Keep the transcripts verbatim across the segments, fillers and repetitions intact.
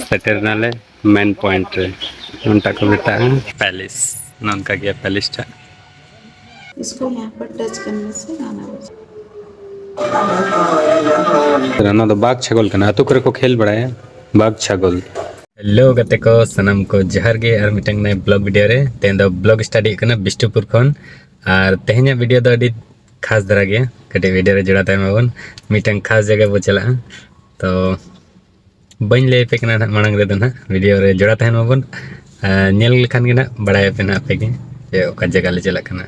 ᱥᱮᱴᱮᱨ ᱮᱱᱟᱞᱮ ᱢᱮᱱ ᱯᱚᱭᱮᱱᱴ ᱨᱮ᱾ ᱱᱚᱝᱠᱟ ᱠᱚ ᱢᱮᱛᱟᱜᱼᱟ ᱯᱮᱞᱮᱥ, ᱱᱚᱝᱠᱟ ᱜᱮᱭᱟ ᱯᱮᱞᱮᱥ ᱴᱟᱜ᱾ इसको यहाँ पर टच करने से गाना बज ᱱᱚᱣᱟ ᱫᱚ ᱵᱟᱜᱽ ᱪᱷᱟᱜᱚᱞ ᱠᱟᱱᱟ, ᱟᱹᱛᱩ ᱠᱚᱨᱮ ᱠᱚ ᱠᱷᱮᱞ ᱵᱟᱲᱟᱭᱟ ᱵᱟᱜᱽ ᱪᱷᱟᱜᱚᱞ᱾ ᱦᱮᱞᱳ ᱜᱟᱛᱮ ᱠᱚ, ᱥᱟᱱᱟᱢ ᱠᱚ ᱡᱚᱦᱟᱨ ᱜᱮ ᱟᱨ ᱢᱤᱫᱴᱟᱝ ᱱᱟᱭ ᱵᱞᱚᱜ ᱵᱷᱤᱰᱤᱭᱳ ᱨᱮ᱾ ᱛᱮᱦᱮᱧ ᱫᱚ ᱵᱞᱚᱜ ᱥᱴᱟᱨᱴ ᱦᱩᱭᱩᱜ ᱠᱟᱱᱟ ᱵᱤᱥᱴᱩᱯᱩᱨ ᱠᱷᱚᱱ᱾ ᱟᱨ ᱛᱮᱦᱮᱧᱟᱜ ᱵᱷᱤᱰᱤᱭᱳ ᱫᱚ ᱟᱹᱰᱤ ᱠᱷᱟᱥ ᱫᱷᱟᱨᱟ ᱜᱮᱭᱟ, ᱠᱟᱹᱴᱤᱡ ᱵᱷᱤᱰᱤᱭᱳ ᱨᱮ ᱡᱚᱲᱟᱣ ᱛᱟᱦᱮᱱ ᱢᱟᱵᱚᱱ᱾ ᱢᱤᱫᱴᱟᱝ ᱠᱷᱟᱥ ᱡᱟᱭᱜᱟ ᱵᱚ ᱪᱟᱞᱟᱜᱼᱟ, ᱛᱚ ᱵᱟᱹᱧ ᱞᱟᱹᱭ ᱟᱯᱮ ᱠᱟᱱᱟ ᱱᱟᱦᱟᱜ ᱢᱟᱲᱟᱝ ᱨᱮᱫᱚ ᱱᱟᱦᱟᱜ, ᱵᱷᱤᱰᱤᱭᱳ ᱨᱮ ᱡᱚᱲᱟᱣ ᱛᱟᱦᱮᱱ ᱢᱟᱵᱚᱱ᱾ ᱟᱨ ᱧᱮᱞ ᱞᱮᱠᱷᱟᱱ ᱜᱮ ᱱᱟᱦᱟᱜ ᱵᱟᱲᱟᱭ ᱟᱯᱮ ᱱᱟᱦᱟᱜ ᱟᱯᱮ ᱜᱮ ᱡᱮ ᱚᱠᱟ ᱡᱟᱭᱜᱟ ᱞᱮ ᱪᱟᱞᱟᱜ ᱠᱟᱱᱟ᱾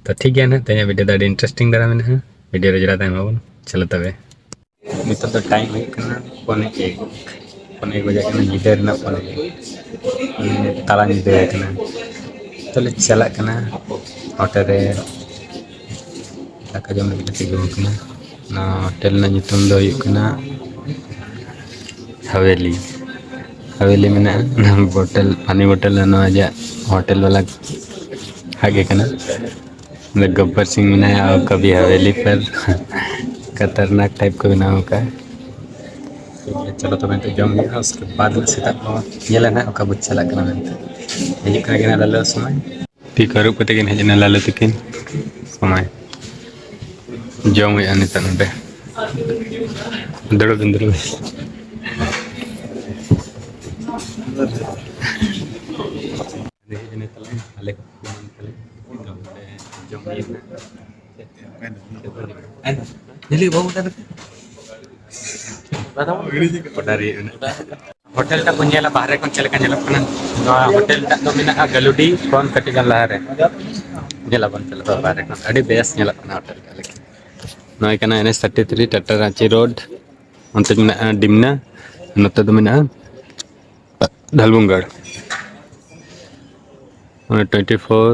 ᱛᱚ ᱴᱷᱤᱠ ᱜᱮᱭᱟ ᱱᱟᱦᱟᱜ, ᱛᱮᱦᱮᱧᱟᱜ ᱵᱷᱤᱰᱤᱭᱳ ᱫᱚ ᱟᱹᱰᱤ ᱤᱱᱴᱟᱨᱮᱥᱴᱤᱝ ᱫᱷᱟᱨᱟ ᱢᱮᱱᱟᱜᱼᱟ, ᱵᱷᱤᱰᱤᱭᱳ ᱨᱮ ᱡᱚᱲᱟᱣ ᱛᱟᱦᱮᱱ ᱢᱟᱵᱚᱱ᱾ ᱪᱚᱞᱚ ᱛᱚᱵᱮ᱾ ᱱᱤᱛᱚᱜ ᱫᱚ ᱴᱟᱭᱤᱢ ᱦᱩᱭᱩᱜ ᱠᱟᱱᱟ ᱯᱚᱱᱮ ᱮᱠ, ᱯᱚᱱᱮ ᱮᱠ ᱵᱟᱡᱟᱜ ᱠᱟᱱᱟ, ᱧᱤᱫᱟᱹ ᱨᱮᱱᱟᱜ ᱯᱚᱱᱮ ᱮᱠ, ᱛᱟᱞᱟ ᱧᱤᱫᱟᱹ ᱠᱟᱱᱟ᱾ ᱛᱚᱞᱮ ᱪᱟᱞᱟᱜ ᱠᱟᱱᱟ ᱦᱳᱴᱮᱞ ᱨᱮ ᱫᱟᱠᱟ ᱡᱚᱢ ᱞᱟᱹᱜᱤᱫ ᱞᱮ ᱛᱤᱸᱜᱩ ᱟᱠᱟᱱᱟ᱾ ᱚᱱᱟ ᱦᱳᱴᱮᱞ ᱨᱮᱱᱟᱜ ᱧᱩᱛᱩᱢ ᱫᱚ ᱦᱩᱭᱩᱜ ᱠᱟᱱᱟ ᱦᱟᱵᱮᱞᱤ᱾ ᱦᱟᱵᱮᱞᱤ ᱢᱮᱱᱟᱜᱼᱟ, ᱚᱱᱟ ᱵᱳᱴᱮᱞ, ᱯᱟᱱᱤ ᱵᱳᱴᱮᱞ ᱨᱮ ᱱᱚᱣᱟ ᱡᱟ ᱦᱳᱴᱮᱞ ᱵᱟᱞᱟ ᱦᱟᱜ ᱜᱮ ᱠᱟᱱᱟ᱾ ᱚᱸᱰᱮ ᱜᱚᱵᱵᱚᱨ ᱥᱤᱝ ᱢᱮᱱᱟᱭᱟ, ᱟᱣ ᱠᱟᱵᱷᱤ ᱦᱟᱵᱮᱞᱤ ᱯᱟᱨ ᱠᱷᱟᱛᱟᱨᱱᱟᱠ ᱴᱟᱭᱤᱯ ᱠᱚ ᱵᱮᱱᱟᱣ ᱟᱠᱟᱫᱼᱟ᱾ ᱴᱷᱤᱠ ᱜᱮᱭᱟ, ᱪᱚᱞᱚ ᱛᱚᱵᱮ ᱱᱤᱛᱚᱜ ᱡᱚᱢ ᱦᱩᱭᱩᱜᱼᱟ, ᱩᱥᱠᱮ ᱵᱟᱫ ᱢᱮ ᱥᱮᱛᱟᱜ ᱵᱚ ᱧᱮᱞᱟ ᱱᱟᱦᱟᱜ ᱚᱠᱟ ᱵᱚ ᱪᱟᱞᱟᱜ ᱠᱟᱱᱟ ᱢᱮᱱᱛᱮ᱾ ᱦᱤᱡᱩᱜ ᱠᱟᱱᱟ ᱠᱤᱱᱟ ᱞᱟᱞᱚ ᱥᱚᱢᱚᱭ᱾ ᱛᱤ ᱠᱚ ᱟᱹᱨᱩᱵ ᱠᱟᱛᱮ ᱠᱤᱱ ᱦᱮᱡ ᱮᱱᱟ ᱞᱟᱞᱚ ᱛᱟᱹᱠᱤᱱ᱾ ᱥᱚᱢᱚᱭ ᱡᱚᱢ ᱦᱩᱭᱩᱜᱼᱟ ᱱᱤᱛᱚᱜ ᱱᱚᱰᱮ᱾ ᱫᱩᱲᱩᱵ ᱵᱤᱱ, ᱫᱩᱲᱩᱵ ᱵᱤᱱ᱾ ᱦᱮᱡ ᱮᱱᱟ ᱛᱟᱞᱟᱝ ᱟᱞᱮ ᱠᱚ ᱛᱟᱞᱮ᱾ ᱡᱚᱢ ᱦᱩᱭᱩᱜᱼᱟ᱾ ᱚᱰᱟᱨ ᱦᱩᱭᱩᱜᱼᱟ᱾ ᱦᱳᱴᱮᱞ ᱴᱟᱜ ᱵᱚᱱ ᱧᱮᱞᱟ ᱵᱟᱦᱨᱮ ᱠᱷᱚᱱ ᱪᱮᱫ ᱞᱮᱠᱟ ᱧᱮᱞᱚᱜ ᱠᱟᱱᱟ᱾ ᱱᱚᱣᱟ ᱦᱳᱴᱮᱞ ᱴᱟᱜ ᱫᱚ ᱢᱮᱱᱟᱜᱼᱟ ᱜᱟᱞᱩᱰᱤ ᱠᱷᱚᱱ ᱠᱟᱹᱴᱤᱡ ᱜᱟᱱ ᱞᱟᱦᱟᱨᱮ᱾ ᱧᱮᱞᱟᱵᱚᱱ ᱪᱮᱫ ᱞᱮᱠᱟ ᱵᱟᱦᱨᱮ ᱠᱷᱚᱱ, ᱟᱹᱰᱤ ᱵᱮᱥ ᱧᱮᱞᱚᱜ ᱠᱟᱱᱟ ᱦᱳᱴᱮᱞ ᱴᱟᱜ ᱞᱮᱠᱟ᱾ ᱱᱚᱜᱼᱚᱭ ᱠᱟᱱᱟ N H thirty three Tata Ranchi road, ᱚᱱᱛᱮ ᱢᱮᱱᱟᱜᱼᱟ ᱰᱤᱢᱱᱟ, ᱱᱚᱛᱮ ᱫᱚ ᱢᱮᱱᱟᱜᱼᱟ ᱰᱷᱟᱞᱵᱩᱝᱜᱟᱲ᱾ ᱢᱟᱱᱮ ᱴᱩᱭᱮᱱᱴᱤ ᱯᱷᱳᱨ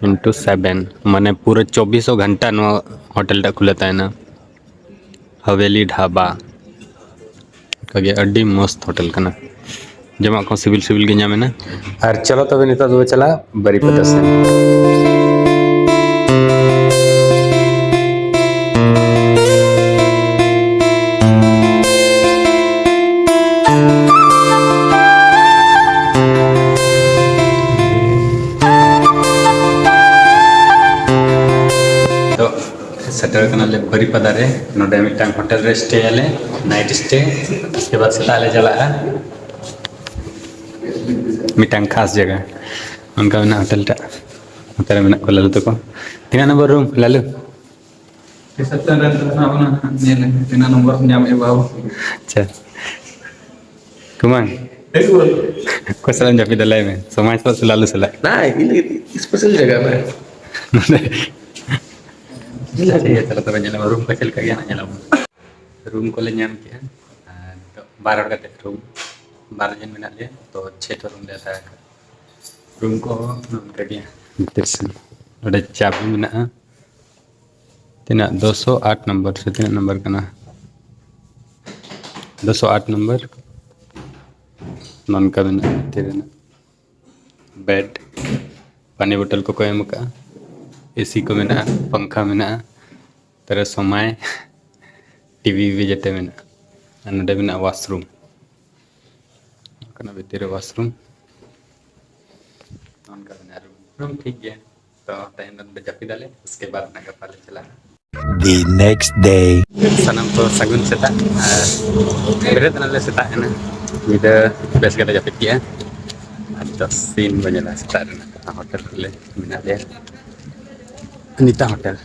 ᱤᱱᱴᱩ ᱥᱮᱵᱷᱮᱱ, ᱢᱟᱱᱮ ᱯᱩᱨᱟᱹ ᱪᱚᱵᱵᱤᱥᱳ ᱜᱷᱚᱱᱴᱟ ᱱᱚᱣᱟ ᱦᱳᱴᱮᱞ ᱴᱟᱜ ᱠᱷᱩᱞᱟᱹ ᱛᱟᱦᱮᱱᱟ᱾ ᱦᱟᱵᱮᱞᱤ ᱰᱷᱟᱵᱟ᱾ ᱚᱱᱠᱟᱜᱮ ᱟᱹᱰᱤ ᱢᱚᱥᱛ ᱦᱳᱴᱮᱞ ᱠᱟᱱᱟ, ᱡᱚᱢᱟᱜ ᱠᱚ ᱥᱤᱵᱤᱞ ᱥᱤᱵᱤᱞ ᱜᱮ ᱧᱟᱢᱮᱱᱟ᱾ ᱟᱨ ᱪᱚᱞᱚ ᱛᱚᱵᱮ ᱱᱤᱛᱚᱜ ᱫᱚᱵᱚ ᱪᱟᱞᱟᱜᱼᱟ ᱵᱟᱹᱨᱤᱯᱟᱫᱟ ᱥᱮᱱ᱾ ᱠᱟᱱᱟᱞᱮ ᱵᱟᱹᱨᱤᱯᱟᱫᱟ ᱨᱮ᱾ ᱱᱚᱰᱮ ᱢᱤᱫᱴᱟᱝ ᱦᱳᱴᱮᱞ ᱨᱮ ᱥᱴᱮ ᱟᱞᱮ, ᱱᱟᱭᱤᱴ ᱥᱴᱮ᱾ ᱩᱥᱠᱮ ᱵᱟᱫ ᱥᱮᱛᱟᱜ ᱞᱮ ᱪᱟᱞᱟᱜᱼᱟ ᱢᱤᱫᱴᱟᱝ ᱠᱷᱟᱥ ᱡᱟᱭᱜᱟ᱾ ᱚᱱᱠᱟ ᱢᱮᱱᱟᱜᱼᱟ ᱦᱳᱴᱮᱞ ᱴᱟᱜ᱾ ᱱᱚᱛᱮ ᱨᱮ ᱢᱮᱱᱟᱜ ᱠᱚᱣᱟ ᱞᱟᱞᱩ ᱛᱟᱠᱚ᱾ ᱛᱤᱱᱟᱹᱜ ᱱᱚᱢᱵᱚᱨ ᱨᱩᱢ, ᱞᱟᱞᱩ? ᱨᱤᱥᱮᱯᱥᱚᱱ ᱨᱮ ᱱᱤᱛᱚᱜ ᱦᱮᱱᱟᱜ ᱵᱚᱱᱟ, ᱧᱮᱞ ᱞᱮ ᱛᱤᱱᱟᱹᱜ ᱱᱚᱢᱵᱚᱨ ᱧᱟᱢᱮᱫᱼᱟ ᱵᱟᱵᱩ᱾ ᱟᱪᱪᱷᱟ᱾ ᱠᱩᱢᱟᱝ, ᱚᱠᱚᱭ ᱥᱟᱞᱟᱜ ᱮᱢ ᱡᱟᱹᱯᱤᱫᱟ ᱞᱟᱹᱭ ᱢᱮ? ᱥᱚᱢᱟᱡᱽ ᱥᱟᱞᱟᱜ ᱥᱮ ᱞᱟᱞᱩ ᱥᱟᱞᱟᱜ? ᱱᱟ, ᱤᱧ ᱞᱟᱹᱜᱤᱫ ᱥᱯᱮᱥᱟᱞ ᱡᱟᱭᱜᱟ ᱢᱮ᱾ ᱱᱚᱰᱮ᱾ ᱴᱷᱤᱠ ᱜᱮᱭᱟ, ᱪᱚᱞᱚ ᱛᱚᱵᱮ ᱧᱮᱞ ᱟᱵᱚᱱ ᱨᱩᱢ ᱠᱚ ᱪᱮᱫ ᱞᱮᱠᱟ ᱜᱮᱭᱟ ᱦᱟᱸᱜ, ᱧᱮᱞ ᱟᱵᱚᱱ᱾ ᱨᱩᱢ ᱠᱚᱞᱮ ᱧᱟᱢ ᱠᱮᱜᱼᱟ᱾ ᱟᱨ ᱱᱤᱛᱚᱜ ᱵᱟᱨ ᱦᱚᱲ ᱠᱟᱛᱮ ᱨᱩᱢ, ᱵᱟᱨ ᱡᱚᱱ ᱢᱮᱱᱟᱜ ᱞᱮᱭᱟ, ᱛᱚ ᱪᱷᱮ ᱴᱷᱮᱱ ᱨᱩᱢ ᱞᱮ ᱦᱟᱛᱟᱣ ᱟᱠᱟᱫ᱾ ᱨᱩᱢ ᱠᱚ ᱱᱚᱝᱠᱟ ᱜᱮ᱾ ᱱᱚᱰᱮ ᱪᱟᱵᱤ ᱢᱮᱱᱟᱜᱼᱟ᱾ ᱛᱤᱱᱟᱹᱜ? ᱫᱩᱥᱚ ᱟᱴ ᱱᱚᱢᱵᱚᱨ ᱥᱮ ᱛᱤᱱᱟᱹᱜ ᱱᱚᱢᱵᱚᱨ ᱠᱟᱱᱟ? ᱫᱩᱥᱚ ᱟᱴ ᱱᱚᱢᱵᱚᱨ᱾ ᱱᱚᱝᱠᱟ ᱢᱮᱱᱟᱜᱼᱟ ᱵᱷᱤᱛᱤᱨ ᱨᱮᱱᱟᱜ ᱵᱮᱰ, ᱯᱟᱱᱤ ᱵᱳᱛᱚᱞ ᱠᱚᱠᱚ ᱮᱢ ᱟᱠᱟᱫᱼᱟ, ᱮᱥᱤ ᱠᱚ ᱢᱮᱱᱟᱜᱼᱟ, ᱯᱟᱝᱠᱷᱟ ᱢᱮᱱᱟᱜᱼᱟ, ᱛᱟᱨᱮ ᱥᱚᱢᱟᱭ, ᱴᱤᱵᱷᱤ ᱡᱮᱛᱮ ᱢᱮᱱᱟᱜᱼᱟ᱾ ᱟᱨ ᱱᱚᱰᱮ ᱢᱮᱱᱟᱜᱼᱟ ᱣᱟᱥᱨᱩᱢ᱾ ᱱᱚᱝᱠᱟᱱᱟᱜ ᱵᱷᱤᱛᱤᱨ ᱨᱮ ᱣᱟᱥᱨᱩᱢ᱾ ᱱᱚᱝᱠᱟ ᱢᱮᱱᱟᱜᱼᱟ ᱨᱩᱢ᱾ ᱨᱩᱢ ᱴᱷᱤᱠ ᱜᱮᱭᱟ᱾ ᱛᱚ ᱛᱮᱦᱮᱧ ᱫᱚ ᱱᱚᱰᱮ ᱡᱟᱹᱯᱤᱫᱟᱞᱮ, ᱩᱥᱠᱮ ᱵᱟᱫ ᱱᱟᱜ ᱜᱟᱯᱟ ᱞᱮ ᱪᱟᱞᱟᱜᱼᱟ᱾ The next day. ᱥᱟᱱᱟᱢ ᱠᱚ ᱥᱟᱹᱜᱩᱱ ᱥᱮᱛᱟᱜ᱾ ᱟᱨ ᱵᱮᱨᱮᱫ ᱮᱱᱟᱞᱮ ᱥᱮᱛᱟᱜ ᱮᱱᱟ, ᱧᱤᱫᱟᱹ ᱵᱮᱥ ᱜᱮᱞᱮ ᱡᱟᱹᱯᱤᱫ ᱠᱮᱜᱼᱟ᱾ ᱟᱨ ᱱᱤᱛᱚᱜ ᱥᱤᱱ ᱵᱚᱱ ᱧᱮᱞᱟ ᱥᱮᱛᱟᱜ ᱨᱮᱱᱟᱜ᱾ ᱦᱳᱴᱮᱞ ᱨᱮᱞᱮ ᱢᱮᱱᱟᱜ ᱞᱮᱭᱟ, ᱱᱤᱛᱟ ᱦᱳᱴᱮᱞ᱾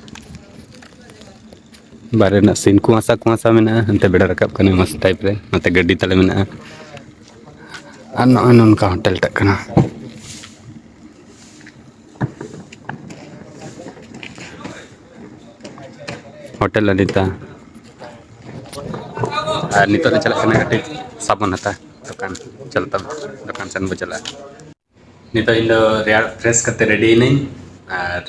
ᱵᱟᱨᱦᱮ ᱨᱮᱱᱟᱜ ᱥᱤᱱ ᱠᱩᱣᱟᱥᱟ ᱠᱩᱣᱟᱥᱟ ᱢᱮᱱᱟᱜᱼᱟ, ᱦᱟᱱᱛᱮ ᱵᱮᱲᱟ ᱨᱟᱠᱟᱵ ᱠᱟᱱᱟ ᱢᱚᱡᱽ ᱴᱟᱭᱤᱯ ᱨᱮ, ᱱᱚᱛᱮ ᱜᱟᱹᱰᱤ ᱛᱟᱞᱮ ᱢᱮᱱᱟᱜᱼᱟ᱾ ᱟᱨ ᱱᱚᱜᱼᱚᱭ ᱱᱚᱝᱠᱟ ᱦᱳᱴᱮᱞ ᱴᱟᱜ ᱠᱟᱱᱟ᱾ ᱦᱳᱴᱮᱞ ᱟᱱᱤᱛᱟ᱾ ᱟᱨ ᱱᱤᱛᱚᱜ ᱞᱮ ᱪᱟᱞᱟᱜ ᱠᱟᱱᱟ ᱠᱟᱹᱴᱤᱡ ᱥᱟᱵᱚᱱ ᱦᱟᱛᱟᱣ ᱫᱚᱠᱟᱱ᱾ ᱪᱚᱞᱚ ᱛᱚᱵᱮ ᱫᱚᱠᱟᱱ ᱥᱮᱱ ᱵᱚ ᱪᱟᱞᱟᱜᱼᱟ᱾ ᱱᱤᱛᱚᱜ ᱤᱧ ᱫᱚ ᱨᱮᱭᱟᱲ ᱯᱷᱨᱮᱥ ᱠᱟᱛᱮ ᱨᱮᱰᱤ ᱮᱱᱟᱹᱧ, ᱟᱨ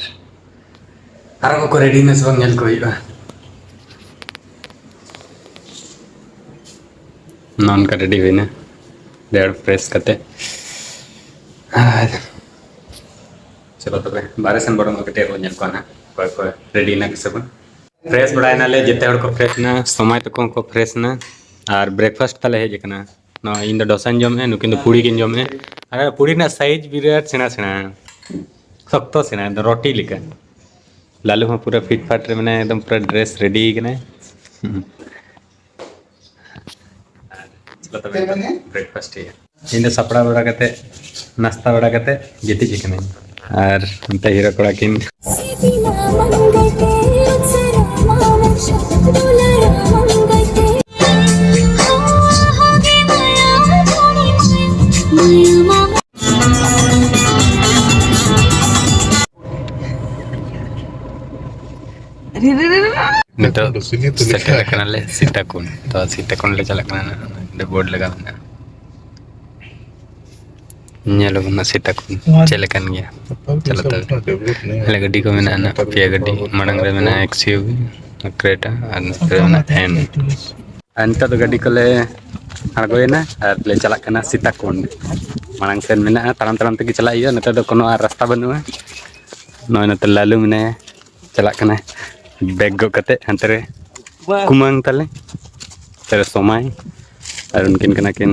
ᱟᱨᱚ ᱠᱚᱠᱚ ᱨᱮᱰᱤ ᱮᱱᱟ ᱥᱮ ᱵᱟᱝ ᱧᱮᱞ ᱠᱚ ᱦᱩᱭᱩᱜᱼᱟ᱾ ᱱᱚᱜᱼᱚ ᱱᱚᱝᱠᱟ ᱨᱮᱰᱤ ᱦᱩᱭᱱᱟ ᱨᱮᱭᱟᱲ ᱯᱷᱨᱮᱥ ᱠᱟᱛᱮ᱾ ᱟᱨ ᱪᱚᱞᱚ ᱛᱚᱵᱮ ᱵᱟᱦᱨᱮ ᱥᱮᱱ ᱵᱚᱞᱚᱱ ᱠᱟᱛᱮ ᱵᱚᱱ ᱧᱮᱞ ᱠᱚᱣᱟ ᱱᱟᱦᱟᱜ ᱚᱠᱚᱭ ᱠᱚ ᱨᱮᱰᱤ ᱮᱱᱟ ᱠᱚ ᱥᱮ ᱵᱟᱝ᱾ ᱯᱷᱨᱮᱥ ᱵᱟᱲᱟᱭᱮᱱᱟᱞᱮ, ᱡᱮᱛᱮ ᱦᱚᱲ ᱠᱚ ᱯᱷᱨᱮᱥ ᱮᱱᱟ, ᱥᱚᱢᱟᱭ ᱛᱟᱠᱚ ᱦᱚᱸᱠᱚ ᱯᱷᱨᱮᱥ ᱮᱱᱟ᱾ ᱟᱨ ᱵᱨᱮᱠᱯᱷᱟᱥᱴ ᱛᱟᱞᱮ ᱦᱮᱡ ᱟᱠᱟᱱᱟ᱾ ᱱᱚᱣᱟ ᱤᱧ ᱫᱚ ᱰᱳᱥᱟᱧ ᱡᱚᱢᱮᱫᱼᱟ, ᱱᱩᱠᱤᱱ ᱫᱚ ᱯᱩᱲᱤ ᱠᱤᱱ ᱡᱚᱢᱮᱫᱼᱟ᱾ ᱟᱨ ᱯᱩᱲᱤ ᱨᱮᱱᱟᱜ ᱥᱟᱭᱤᱡᱽ ᱵᱤᱨᱟᱴ ᱥᱮᱬᱟ ᱥᱮᱬᱟ, ᱥᱚᱠᱛᱚ ᱥᱮᱬᱟ, ᱮᱠᱫᱚᱢ ᱨᱚᱴᱤ ᱞᱮᱠᱟ᱾ ᱞᱟᱞᱩ ᱦᱚᱸ ᱯᱩᱨᱟᱹ ᱯᱷᱤᱴ ᱯᱷᱟᱴ ᱨᱮ ᱢᱮᱱᱟᱭᱟ, ᱮᱠᱫᱚᱢ ᱯᱩᱨᱟᱹ ᱰᱨᱮᱥ ᱨᱮᱰᱤ ᱠᱟᱱᱟᱭ᱾ ᱦᱩᱸ᱾ ᱟᱨ ᱪᱚᱞᱚ ᱛᱚᱵᱮ ᱵᱨᱮᱠᱯᱷᱟᱥᱴ ᱦᱩᱭᱩᱜᱼᱟ᱾ ᱤᱧ ᱫᱚ ᱥᱟᱯᱲᱟᱣ ᱵᱟᱲᱟ ᱠᱟᱛᱮ, ᱱᱟᱥᱛᱟ ᱵᱟᱲᱟ ᱠᱟᱛᱮ ᱜᱤᱛᱤᱡ ᱟᱠᱟᱱᱟᱹᱧ᱾ ᱟᱨ ᱚᱱᱛᱮ ᱦᱤᱨᱳ ᱠᱚᱲᱟ ᱠᱤᱱ᱾ ᱱᱤᱛᱚᱜ ᱥᱮᱴᱮᱨ ᱟᱠᱟᱱᱟᱞᱮ ᱥᱤᱛᱟᱠᱩᱱᱰ᱾ ᱛᱚ ᱥᱤᱛᱟᱠᱩᱱᱰ ᱞᱮ ᱪᱟᱞᱟᱜ ᱠᱟᱱᱟ ᱱᱟᱜ, ᱚᱸᱰᱮ ᱵᱳᱨᱰ ᱞᱟᱜᱟᱣ ᱢᱮᱱᱟᱜᱼᱟ᱾ ᱧᱮᱞ ᱟᱵᱚᱱ ᱱᱟᱜ ᱥᱤᱛᱟᱠᱩᱱᱰ ᱪᱮᱫ ᱞᱮᱠᱟᱱ ᱜᱮᱭᱟ᱾ ᱪᱚᱞᱚ ᱛᱚᱵᱮ᱾ ᱟᱞᱮ ᱜᱟᱹᱰᱤ ᱠᱚ ᱢᱮᱱᱟᱜᱼᱟ ᱱᱟᱜ, ᱯᱮᱭᱟ ᱜᱟᱹᱰᱤ᱾ ᱢᱟᱲᱟᱝ ᱨᱮ ᱢᱮᱱᱟᱜᱼᱟ ᱮᱠᱥ ᱤᱭᱩ ᱵᱷᱤ, ᱠᱨᱮᱴᱟ, ᱟᱨ ᱱᱚᱛᱮ ᱨᱮ ᱢᱮᱱᱟᱜᱼᱟ ᱮᱱ᱾ ᱟᱨ ᱱᱤᱛᱚᱜ ᱫᱚ ᱜᱟᱹᱰᱤ ᱠᱚᱞᱮ ᱟᱬᱜᱚᱭᱮᱱᱟ ᱟᱨ ᱞᱮ ᱪᱟᱞᱟᱜ ᱠᱟᱱᱟ ᱥᱤᱛᱟᱠᱩᱱᱰ᱾ ᱢᱟᱲᱟᱝ ᱥᱮᱱ ᱢᱮᱱᱟᱜᱼᱟ, ᱛᱟᱲᱟᱢ ᱛᱟᱲᱟᱢ ᱛᱮᱜᱮ ᱪᱟᱞᱟᱜ ᱦᱩᱭᱩᱜᱼᱟ, ᱱᱚᱛᱮ ᱫᱚ ᱠᱳᱱᱳ ᱟᱨ ᱨᱟᱥᱛᱟ ᱵᱟᱹᱱᱩᱜᱼᱟ᱾ ᱱᱚᱜᱼᱚᱭ ᱱᱚᱛᱮ ᱞᱟᱞᱩ ᱢᱮᱱᱟᱭᱟ, ᱪᱟᱞᱟᱜ ᱠᱟᱱᱟᱭ ᱵᱮᱜᱽ ᱜᱚᱜ ᱠᱟᱛᱮ ᱦᱟᱱᱛᱮ ᱨᱮ ᱠᱩᱢᱟᱹᱝ ᱛᱟᱞᱮ, ᱦᱟᱱᱛᱮ ᱨᱮ ᱥᱚᱢᱟᱭ, ᱟᱨ ᱩᱱᱠᱤᱱ ᱠᱟᱱᱟ ᱠᱤᱱ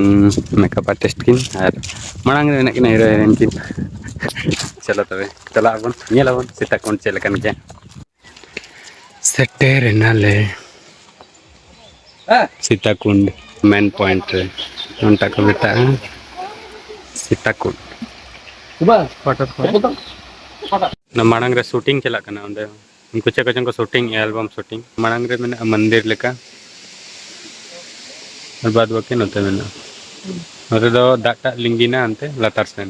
ᱢᱮᱠᱟᱯ ᱟᱨᱴᱤᱥᱴ ᱠᱤᱱ, ᱟᱨ ᱢᱟᱲᱟᱝ ᱨᱮ ᱢᱮᱱᱟᱜ ᱠᱤᱱᱟ ᱦᱤᱨᱳ ᱦᱤᱨᱳᱭᱤᱱ ᱠᱤᱱ᱾ ᱪᱚᱞᱚ ᱛᱚᱵᱮ ᱪᱟᱞᱟᱜ ᱟᱵᱚᱱ, ᱧᱮᱞ ᱟᱵᱚᱱ ᱥᱤᱛᱟᱠᱩᱱᱰ ᱪᱮᱫ ᱞᱮᱠᱟᱱ ᱜᱮᱭᱟ᱾ ᱥᱮᱴᱮᱨ ᱮᱱᱟᱞᱮ ᱥᱤᱛᱟᱠᱩᱱᱰ ᱢᱮᱱ ᱯᱚᱭᱮᱱᱴ ᱨᱮ᱾ ᱚᱱᱴᱟ ᱠᱚ ᱢᱮᱛᱟᱜᱼᱟ ᱥᱤᱛᱟᱠᱩᱱᱰ᱾ ᱚᱱᱟ ᱢᱟᱲᱟᱝ ᱨᱮ ᱥᱩᱴᱤᱝ ᱪᱟᱞᱟᱜ ᱠᱟᱱᱟ ᱚᱸᱰᱮ᱾ ᱩᱱᱠᱩ ᱪᱮᱫ ᱠᱚᱪᱚᱝ ᱠᱚ ᱥᱩᱴᱤᱝ, ᱮᱞᱵᱟᱢ ᱥᱩᱴᱤᱝ᱾ ᱢᱟᱲᱟᱝ ᱨᱮ ᱢᱮᱱᱟᱜᱼᱟ ᱢᱚᱱᱫᱤᱨ ᱞᱮᱠᱟ, ᱟᱨ ᱵᱟᱫ ᱵᱟᱹᱠᱤ ᱱᱚᱛᱮ ᱢᱮᱱᱟᱜᱼᱟ᱾ ᱱᱚᱛᱮ ᱫᱚ ᱫᱟᱜ ᱴᱟᱜ ᱞᱤᱸᱜᱤᱱᱟ ᱦᱟᱱᱛᱮ ᱞᱟᱛᱟᱨ ᱥᱮᱱ᱾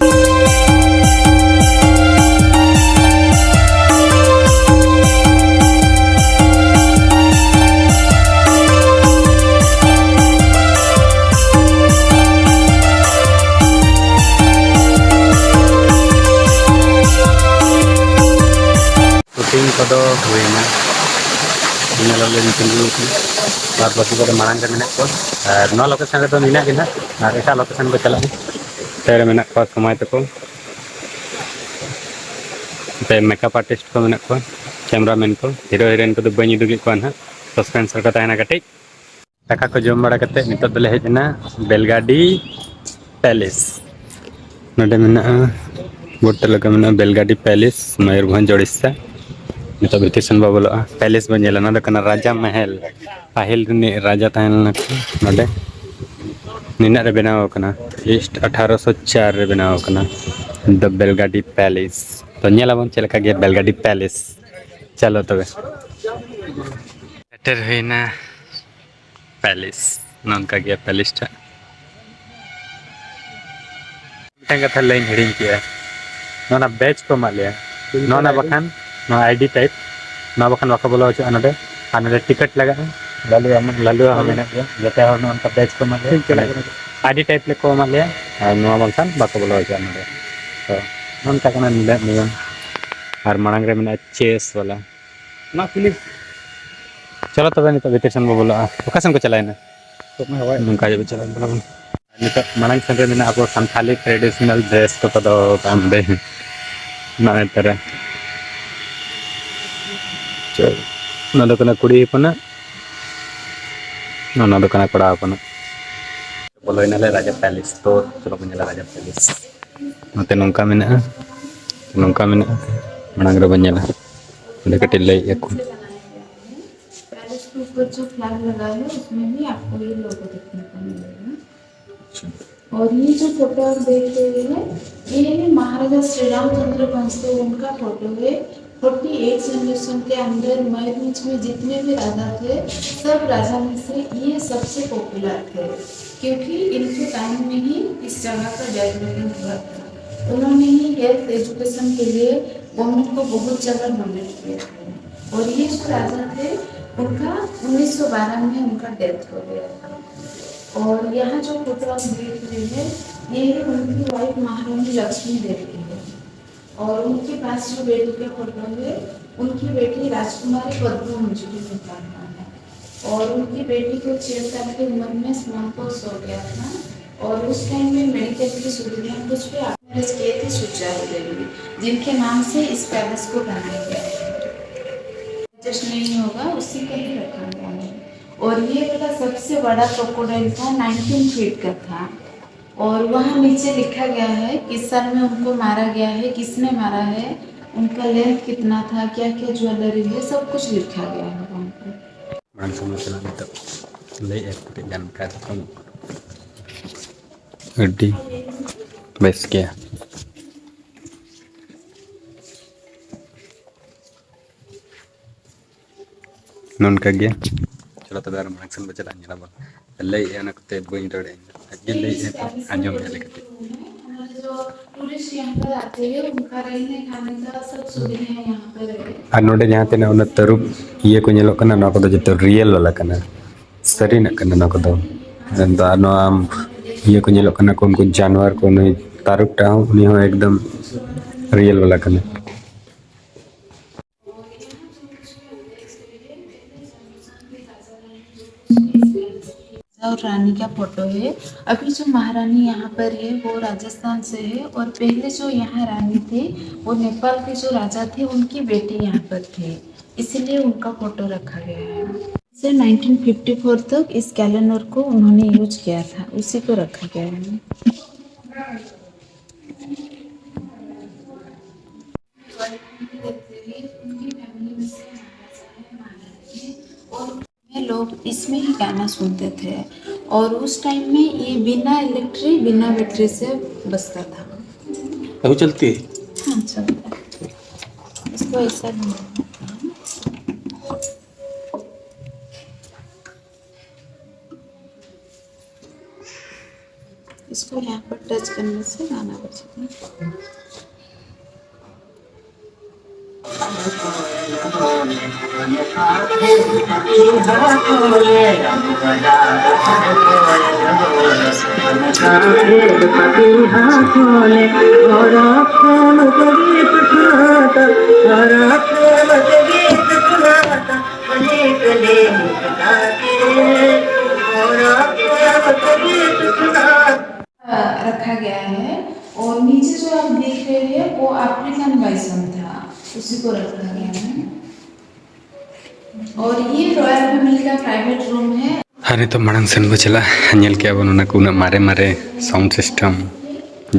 ᱥᱩᱴᱤᱝ ᱠᱚᱫᱚ ᱦᱩᱭᱱᱟ, ᱧᱮᱞ ᱟᱞᱮ ᱛᱤᱸᱜᱩ ᱟᱠᱟᱱᱟ᱾ ᱟᱨ ᱵᱟᱹᱠᱤ ᱠᱚᱫᱚ ᱢᱟᱲᱟᱝ ᱨᱮ ᱢᱮᱱᱟᱜ ᱠᱚᱣᱟ, ᱟᱨ ᱱᱚᱣᱟ ᱞᱳᱠᱮᱥᱚᱱ ᱨᱮᱫᱚ ᱢᱮᱱᱟᱜ ᱜᱮ ᱱᱟᱦᱟᱜ, ᱟᱨ ᱮᱴᱟᱜ ᱞᱳᱠᱮᱥᱚᱱ ᱠᱚ ᱪᱟᱞᱟᱜᱼᱟ᱾ ᱱᱚᱛᱮ ᱨᱮ ᱢᱮᱱᱟᱜ ᱠᱚᱣᱟ ᱥᱚᱢᱟᱭ ᱛᱟᱠᱚ, ᱱᱚᱛᱮ ᱢᱮᱠᱟᱯ ᱟᱨᱴᱤᱥᱴ ᱠᱚ ᱢᱮᱱᱟᱜ ᱠᱚᱣᱟ, ᱠᱮᱢᱨᱟᱢᱮᱱ ᱠᱚ, ᱦᱤᱨᱳ ᱦᱤᱨᱳᱭᱤᱱ ᱠᱚᱫᱚ ᱵᱟᱹᱧ ᱩᱫᱩᱜᱮᱫ ᱠᱚᱣᱟ ᱱᱟᱦᱟᱜ, ᱥᱟᱥᱯᱮᱱᱥ ᱨᱮᱠᱚ ᱛᱟᱦᱮᱱᱟ ᱠᱟᱹᱴᱤᱡ᱾ ᱫᱟᱠᱟ ᱠᱚ ᱡᱚᱢ ᱵᱟᱲᱟ ᱠᱟᱛᱮ ᱱᱤᱛᱚᱜ ᱫᱚᱞᱮ ᱦᱮᱡ ᱮᱱᱟ ᱵᱮᱞᱜᱟᱰᱤ ᱯᱮᱞᱮᱥ᱾ ᱱᱚᱰᱮ ᱢᱮᱱᱟᱜᱼᱟ, ᱵᱳᱨᱰ ᱛᱟᱞᱟ ᱠᱚ ᱢᱮᱱᱟᱜᱼᱟ ᱵᱮᱞᱜᱟᱰᱤ ᱯᱮᱞᱮᱥ, ᱢᱚᱭᱩᱨᱵᱷᱚᱸᱡᱽ, ᱳᱰᱤᱥᱟ᱾ ᱱᱤᱛᱚᱜ ᱵᱷᱤᱛᱤᱨ ᱥᱮᱱ ᱵᱚ ᱵᱚᱞᱚᱜᱼᱟ᱾ ᱯᱮᱞᱮᱥ ᱵᱚᱱ ᱧᱮᱞᱟ᱾ ᱱᱚᱣᱟ ᱫᱚ ᱠᱟᱱᱟ ᱨᱟᱡᱟ ᱢᱟᱦᱟᱞ᱾ ᱯᱟᱹᱦᱤᱞ ᱨᱤᱱᱤᱡ ᱨᱟᱡᱟ ᱛᱟᱦᱮᱸ ᱞᱮᱱᱟ ᱠᱚ ᱱᱚᱰᱮ᱾ ᱱᱤᱱᱟᱹᱜ ᱨᱮ ᱵᱮᱱᱟᱣ ᱟᱠᱟᱱᱟ, ᱤᱥᱴ ᱟᱴᱷᱟᱨᱚᱥᱚ ᱪᱟᱨ ᱨᱮ ᱵᱮᱱᱟᱣ ᱟᱠᱟᱱᱟ, ᱫᱟ ᱵᱮᱞᱜᱟᱰᱤ ᱯᱮᱞᱮᱥ᱾ ᱛᱚ ᱧᱮᱞ ᱟᱵᱚᱱ ᱪᱮᱫ ᱞᱮᱠᱟ ᱜᱮᱭᱟ ᱵᱮᱞᱜᱟᱰᱤ ᱯᱮᱞᱮᱥ᱾ ᱪᱚᱞᱚ ᱛᱚᱵᱮ, ᱥᱮᱴᱮᱨ ᱦᱩᱭᱱᱟ ᱯᱮᱞᱮᱥ᱾ ᱱᱚᱝᱠᱟ ᱜᱮᱭᱟ ᱯᱮᱞᱮᱥ ᱴᱟᱜ᱾ ᱢᱤᱫᱴᱟᱝ ᱠᱟᱛᱷᱟ ᱞᱟᱹᱭᱤᱧ ᱦᱤᱲᱤᱧ ᱠᱮᱜᱼᱟ, ᱱᱚᱣᱟ ᱵᱮᱡᱽ ᱠᱚ ᱮᱢᱟᱜ ᱞᱮᱭᱟ, ᱱᱚᱣᱟ ᱵᱟᱠᱷᱟᱱ ᱱᱚᱣᱟ ᱟᱭᱰᱤ ᱴᱟᱭᱤᱯ, ᱱᱚᱣᱟ ᱵᱟᱠᱷᱟᱱ ᱵᱟᱠᱚ ᱵᱚᱞᱚ ᱦᱚᱪᱚᱜᱼᱟ ᱱᱚᱰᱮ᱾ ᱟᱨ ᱱᱚᱰᱮ ᱴᱤᱠᱤᱴ ᱞᱟᱜᱟᱜᱼᱟ᱾ ᱞᱟᱞᱩ ᱦᱚᱸ ᱢᱮᱱᱟᱜ ᱜᱮᱭᱟ, ᱡᱚᱛᱚ ᱦᱚᱲ ᱱᱚᱜᱼᱚ ᱱᱚᱝᱠᱟ ᱵᱮᱡᱽ ᱠᱚ ᱮᱢᱟᱜ ᱞᱮᱭᱟ, ᱟᱭᱰᱤ ᱴᱟᱭᱤᱯ ᱞᱮᱠᱚ ᱮᱢᱟᱜ ᱞᱮᱭᱟ, ᱟᱨ ᱱᱚᱣᱟ ᱵᱟᱝᱠᱷᱟᱱ ᱵᱟᱠᱚ ᱵᱚᱞᱚ ᱦᱚᱪᱚᱜᱼᱟ ᱱᱚᱰᱮ᱾ ᱛᱚ ᱱᱚᱝᱠᱟ ᱠᱟᱱᱟ ᱱᱚᱰᱮ ᱱᱤᱭᱚᱢ᱾ ᱟᱨ ᱢᱟᱲᱟᱝ ᱨᱮ ᱢᱮᱱᱟᱜᱼᱟ ᱪᱮᱥ ᱵᱟᱞᱟ᱾ ᱚᱱᱟ ᱠᱷᱩᱞᱤ᱾ ᱪᱚᱞᱚ ᱛᱚᱵᱮ ᱱᱤᱛᱚᱜ ᱵᱷᱤᱛᱤᱨ ᱥᱮᱱ ᱵᱚ ᱵᱚᱞᱚᱜᱼᱟ᱾ ᱚᱠᱟ ᱥᱮᱱ ᱠᱚ ᱪᱟᱞᱟᱣᱮᱱᱟ? ᱱᱚᱝᱠᱟ ᱜᱮ ᱪᱟᱞᱟᱜ ᱠᱟᱱᱟ ᱵᱚᱱ᱾ ᱱᱤᱛᱚᱜ ᱢᱟᱲᱟᱝ ᱥᱮᱱ ᱨᱮ ᱢᱮᱱᱟᱜᱼᱟ ᱟᱵᱚ ᱥᱟᱱᱛᱷᱟᱞᱤ ᱴᱨᱮᱰᱤᱥᱚᱱᱟᱞ ᱰᱨᱮᱥ ᱠᱚᱠᱚ ᱫᱚᱦᱚ ᱠᱟᱜᱼᱟ ᱱᱚᱰᱮ᱾ ᱱᱚᱜᱼᱚᱭ ᱛᱚᱨᱟ᱾ ᱪᱚᱞ᱾ ᱚᱱᱟ ᱫᱚ ᱠᱟᱱᱟ ᱠᱩᱲᱤ ᱦᱚᱯᱚᱱᱟᱜ, ᱚᱱᱟ ᱫᱚ ᱠᱟᱱᱟ ᱠᱚᱲᱟ ᱦᱚᱯᱚᱱᱟᱜ᱾ ᱵᱚᱞᱚᱭᱮᱱᱟᱞᱮ ᱨᱟᱡᱟ ᱯᱮᱞᱮᱥ᱾ ᱛᱚ ᱪᱚᱞᱚ ᱵᱚᱱ ᱧᱮᱞᱟ ᱨᱟᱡᱟ ᱯᱮᱞᱮᱥ᱾ ᱱᱚᱛᱮ ᱱᱚᱝᱠᱟ ᱢᱮᱱᱟᱜᱼᱟ, ᱱᱚᱝᱠᱟ ᱢᱮᱱᱟᱜᱼᱟ, ᱢᱟᱲᱟᱝ ᱨᱮᱵᱚᱱ ᱧᱮᱞᱟ᱾ ᱚᱸᱰᱮ ᱠᱟᱹᱴᱤᱡ ᱞᱟᱹᱭᱮᱫᱼᱟ ᱠᱚ᱾ पैलेस के ऊपर जो फ्लैग लगा है, उसमें भी आपको ये लोगो देखने को मिलेगा। और ये जो फोटो आप देख रहे हैं, ये है महाराजा श्री रामचंद्र वंश, तो उनका फोटो है। फोर्टी एट जनरेशन के अंदर मयूरभंज में जितने भी राजा थे, सब राजा में से ये सबसे पॉपुलर थे, क्योंकि इनके टाइम में ही इस जगह का डेवलपमेंट हुआ था। उन्होंने ही हेल्थ एजुकेशन के लिए गवर्नमेंट को बहुत जगह डोनेट किया था। और ये जो राजा थे, उनका उन्नीस सौ बारह में उनका डेथ हो गया था। और यहाँ जो फोटो आप देख रहे हैं, ये है उनकी वाइफ महारानी लक्ष्मी देवी है। और उनके पास जो बेटी का फोटो है, उनकी बेटी राजकुमारी पद्म मंजरी में पैदा है। और उनकी बेटी को छह साल की उम्र में स्मॉल पॉक्स हो गया था। और उस टाइम में मेडिकल की सुविधा कुछ भी, मैरिज किए थे सुचारू देवी, जिनके नाम से इस पैलेस को बनाया गया है। एडजस्ट नहीं होगा, उसी का ही रखा गया है। और ये वाला सबसे बड़ा क्रोकोडाइल था, नाइनटीन फीट का था। और वहाँ नीचे लिखा गया है किस साल में उनको मारा गया है, किसने मारा है, उनका लेंथ कितना था, क्या क्या ज्वेलरी है, सब कुछ लिखा गया है वहाँ पर। ᱢᱟᱲᱟᱝ ᱥᱮᱱ ᱪᱟᱞᱟᱜ ᱱᱤᱛᱚᱜ ᱞᱟᱹᱭᱮᱫᱼᱟ ᱠᱟᱹᱴᱤᱡ ᱜᱟᱱ ᱠᱟᱛᱷᱟ ᱠᱚ᱾ ᱟᱹᱰᱤ ᱵᱮᱥ ᱜᱮᱭᱟ᱾ ᱱᱚᱝᱠᱟ ᱜᱮ᱾ ᱪᱚᱞᱚ ᱛᱚᱵᱮ ᱟᱨ ᱢᱟᱲᱟᱝ ᱥᱮᱱ ᱵᱚ ᱪᱟᱞᱟᱜᱼᱟ, ᱧᱮᱞᱟᱵᱚᱱ᱾ ᱞᱟᱹᱭᱮᱫᱼᱟ ᱚᱱᱟ ᱠᱚᱛᱮ ᱵᱟᱹᱧ ᱨᱚᱲᱮᱫᱼᱟ, ᱟᱡ ᱜᱮ ᱞᱟᱹᱭᱮᱫᱼᱟ ᱛᱚ, ᱟᱸᱡᱚᱢᱮᱫᱼᱟ ᱞᱮ ᱠᱟᱹᱴᱤᱡ᱾ हमारे जो टूरिस्ट यहाँ पर आते हैं, उनका रहने खाने का सब सुविधाएं यहाँ पर है। ᱟᱨ ᱱᱚᱰᱮ ᱡᱟᱦᱟᱸ ᱛᱤᱱᱟᱹᱜ ᱚᱱᱟ ᱛᱟᱹᱨᱩᱵ ᱤᱭᱟᱹ ᱠᱚ ᱧᱮᱞᱚᱜ ᱠᱟᱱᱟ, ᱱᱚᱣᱟ ᱠᱚᱫᱚ ᱡᱚᱛᱚ ᱨᱤᱭᱮᱞ ᱵᱟᱞᱟ ᱠᱟᱱᱟ, ᱥᱟᱹᱨᱤᱱᱟᱜ ᱠᱟᱱᱟ ᱱᱚᱣᱟ ᱠᱚᱫᱚ᱾ ᱟᱫᱚ ᱟᱨ ᱱᱚᱣᱟ ᱟᱢ ᱤᱭᱟᱹ ᱠᱚ ᱧᱮᱞᱚᱜ ᱠᱟᱱᱟ ᱠᱚ, ᱩᱱᱠᱩ ᱡᱟᱱᱣᱟᱨ ᱠᱚ, ᱱᱩᱭ ᱛᱟᱹᱨᱩᱵ ᱴᱟᱜ ᱦᱚᱸ, ᱩᱱᱤ ᱦᱚᱸ ᱮᱠᱫᱚᱢ ᱨᱤᱭᱮᱞ ᱵᱟᱞᱟ ᱠᱟᱱᱟ᱾ और रानी का फोटो है। अभी जो महारानी यहाँ पर है, वो राजस्थान से है, और पहले जो यहाँ रानी थी, वो नेपाल के जो राजा थे, उनकी बेटी यहाँ पर थी, इसीलिए उनका फोटो रखा गया है। से नाइनटीन फिफ्टी फ़ोर तक इस कैलेंडर को उन्होंने यूज़ किया था, उसी को रखा गया है। लोग इसमें ही गाना सुनते थे, और उस टाइम में ये बिना इलेक्ट्रिक, बिना बैटरी से बजता था। अभी चलती है? हाँ, चलता है। इसको ऐसा घुमाना होता है। इसको यहाँ पर टच करने से गाना बजेगा। रखा गया है। और नीचे जो आप देख रहे हैं, वो अफ्रीकन बाइसन था, उसी को रखा गया है। और ये रॉयल फैमिली का प्राइवेट रूम है। ᱟᱨ ᱱᱤᱛᱚᱜ ᱢᱟᱲᱟᱝ ᱥᱮᱱ ᱵᱚ ᱪᱟᱞᱟᱜᱼᱟ, ᱧᱮᱞ ᱠᱮᱜᱼᱟ ᱵᱚᱱ ᱚᱱᱟ ᱠᱚ ᱩᱱᱟᱹᱜ ᱢᱟᱨᱮ ᱢᱟᱨᱮ ᱥᱟᱣᱩᱱᱰ ᱥᱤᱥᱴᱮᱢ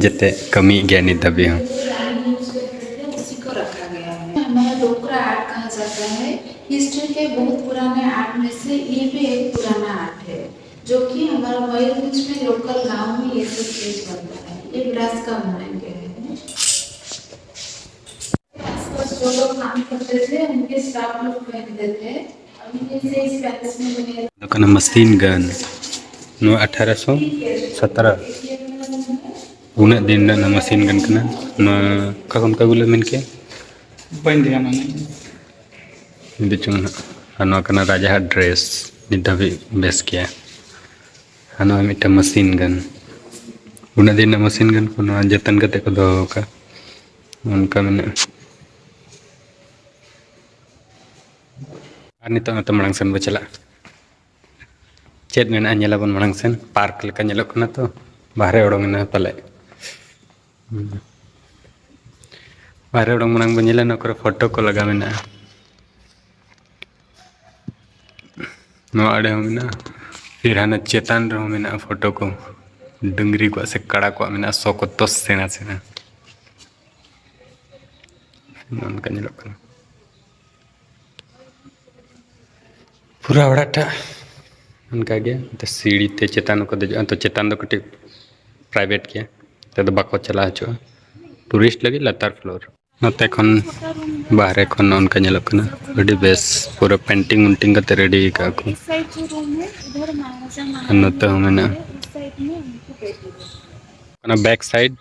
ᱡᱮᱛᱮ ᱠᱟᱹᱢᱤᱭᱮᱫ ᱜᱮᱭᱟ ᱱᱤᱛ ᱫᱷᱟᱹᱵᱤᱡ ᱦᱚᱸ᱾ हिस्ट्री के बहुत पुराने आर्ट में से ये भी एक पुराना आर्ट है, जो कि हमारा मयूरभंज में लोकल गांव में ये सब चीज बनता है। ये ब्रश का बनाएंगे। आसपास जो लोग काम करते थे, उनके स्टाफ लोग पहनते थे। अभी जैसे इस पैलेस में बने ᱫᱚ ᱠᱟᱱᱟ ᱢᱟᱥᱤᱱ ᱜᱟᱱ᱾ ᱱᱚᱣᱟ ᱟᱴᱷᱟᱨᱚᱥᱚ ᱥᱚᱛᱨᱚ ᱩᱱᱟᱹᱜ ᱫᱤᱱ ᱨᱮᱱᱟᱜ ᱢᱟᱥᱤᱱ ᱜᱟᱱ ᱠᱟᱱᱟ᱾ ᱱᱚᱣᱟ ᱚᱠᱟ ᱠᱷᱚᱱ ᱠᱚ ᱟᱹᱜᱩ ᱞᱮᱫ ᱢᱮᱱ ᱠᱮᱭᱟ? ᱵᱟᱹᱧ ᱫᱷᱮᱭᱟᱱᱟ᱾ ᱤᱫᱤ ᱪᱚᱝ ᱱᱟᱦᱟᱜ᱾ ᱟᱨ ᱱᱚᱣᱟ ᱠᱟᱱᱟ ᱨᱟᱡᱟᱦᱟᱜ ᱰᱨᱮᱥ, ᱱᱤᱛ ᱫᱷᱟᱹᱵᱤᱡ ᱵᱮᱥ ᱜᱮᱭᱟ᱾ ᱟᱨ ᱱᱚᱣᱟ ᱢᱤᱫᱴᱟᱝ ᱢᱟᱥᱤᱱ ᱜᱟᱱ, ᱩᱱᱟᱹᱜ ᱫᱤᱱ ᱨᱮᱱᱟᱜ ᱢᱟᱥᱤᱱ ᱜᱟᱱ ᱠᱚ ᱱᱚᱣᱟ ᱡᱚᱛᱚᱱ ᱠᱟᱛᱮ ᱠᱚ ᱫᱚᱦᱚ ᱟᱠᱟᱫ, ᱚᱱᱠᱟ ᱢᱮᱱᱟᱜᱼᱟ᱾ ᱟᱨ ᱱᱤᱛᱚᱜ ᱱᱚᱛᱮ ᱢᱟᱲᱟᱝ ᱥᱮᱱ ᱵᱚ ᱪᱟᱞᱟᱜᱼᱟ᱾ ᱪᱮᱫ ᱢᱮᱱᱟᱜᱼᱟ ᱧᱮᱞᱟᱵᱚᱱ ᱢᱟᱲᱟᱝ ᱥᱮᱱ᱾ ᱯᱟᱨᱠ ᱞᱮᱠᱟ ᱧᱮᱞᱚᱜ ᱠᱟᱱᱟ ᱛᱚ, ᱵᱟᱦᱨᱮ ᱚᱰᱚᱝ ᱮᱱᱟ ᱯᱟᱞᱮ᱾ ᱦᱩᱸ᱾ ᱵᱟᱦᱨᱮ ᱚᱰᱚᱝ ᱢᱟᱲᱟᱝ ᱵᱚᱱ ᱧᱮᱞᱟ ᱱᱚᱣᱟ ᱠᱚᱨᱮ ᱯᱷᱳᱴᱳ ᱠᱚ ᱞᱟᱜᱟᱣ ᱢᱮᱱᱟᱜᱼᱟ᱾ ᱱᱚᱣᱟ ᱟᱲᱮ ᱦᱚᱸ ᱢᱮᱱᱟᱜᱼᱟ, ᱯᱷᱤᱨ ᱦᱟᱱᱟ ᱪᱮᱛᱟᱱ ᱨᱮᱦᱚᱸ ᱢᱮᱱᱟᱜᱼᱟ ᱯᱷᱳᱴᱳ ᱠᱚ᱾ ᱰᱟᱹᱝᱨᱤ ᱠᱚᱣᱟᱜ ᱥᱮ ᱠᱟᱲᱟ ᱠᱚᱣᱟᱜ ᱢᱮᱱᱟᱜᱼᱟ, ᱥᱚ ᱠᱚ ᱛᱚ ᱥᱮᱬᱟ ᱥᱮᱬᱟ᱾ ᱱᱚᱝᱠᱟ ᱧᱮᱞᱚᱜ ᱠᱟᱱᱟ᱾ ᱯᱩᱨᱟᱹ ᱚᱲᱟᱜ ᱴᱟᱜ ᱚᱱᱠᱟᱜᱮ, ᱱᱚᱛᱮ ᱥᱤᱲᱤ ᱛᱮ ᱪᱮᱛᱟᱱ ᱦᱚᱸᱠᱚ ᱫᱮᱡᱚᱜᱼᱟ᱾ ᱛᱚ, ᱪᱮᱛᱟᱱ ᱫᱚ ᱠᱟᱹᱴᱤᱡ ᱯᱨᱟᱭᱵᱷᱮᱴ ᱜᱮᱭᱟ, ᱚᱱᱛᱮ ᱫᱚ ᱵᱟᱠᱚ ᱪᱟᱞᱟᱣ ᱦᱚᱪᱚᱜᱼᱟ᱾ ᱴᱩᱨᱤᱥᱴ ᱞᱟᱹᱜᱤᱫ ᱞᱟᱛᱟᱨ ᱯᱷᱞᱳᱨ᱾ ᱱᱚᱛᱮ ᱠᱷᱚᱱ, ᱵᱟᱦᱨᱮ ᱠᱷᱚᱱ ᱚᱱᱠᱟ ᱧᱮᱞᱚᱜ ᱠᱟᱱᱟ, ᱟᱹᱰᱤ ᱵᱮᱥ, ᱯᱩᱨᱟᱹ ᱯᱮᱱᱴᱤᱝ ᱩᱱᱴᱤᱝ ᱠᱟᱛᱮ ᱨᱮᱰᱤ ᱟᱠᱟᱫᱼᱟ ᱠᱚ᱾ ᱟᱨ ᱱᱚᱛᱮ ᱦᱚᱸ ᱢᱮᱱᱟᱜᱼᱟ᱾ ᱚᱱᱟ ᱵᱮᱠ ᱥᱟᱭᱤᱰ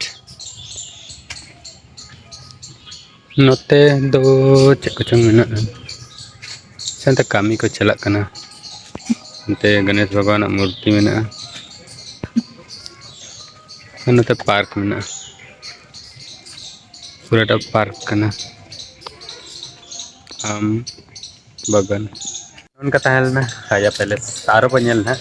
ᱱᱚᱛᱮ ᱫᱚ ᱪᱮᱫ ᱠᱚᱪᱚᱝ ᱢᱮᱱᱟᱜᱼᱟ, ᱥᱮ ᱚᱱᱛᱮ ᱠᱟᱹᱢᱤ ᱠᱚ ᱪᱟᱞᱟᱜ ᱠᱟᱱᱟ᱾ ᱚᱱᱛᱮ ᱜᱚᱱᱮᱥ ᱵᱷᱟᱜᱽᱣᱟᱱᱟᱜ ᱢᱩᱨᱛᱤ ᱢᱮᱱᱟᱜᱼᱟ, ᱟᱨ ᱱᱚᱛᱮ ᱯᱟᱨᱠ ᱢᱮᱱᱟᱜᱼᱟ, ᱯᱩᱨᱟᱹᱴᱟ ᱯᱟᱨᱠ ᱠᱟᱱᱟ᱾ ᱟᱢ ᱵᱟᱜᱟᱱ᱾ ᱚᱱᱠᱟ ᱛᱟᱦᱮᱸ ᱞᱮᱱᱟ ᱨᱟᱡᱟ ᱯᱮᱞᱮᱥ᱾ ᱟᱨᱚ ᱵᱚᱱ ᱧᱮᱞ ᱱᱟᱦᱟᱜ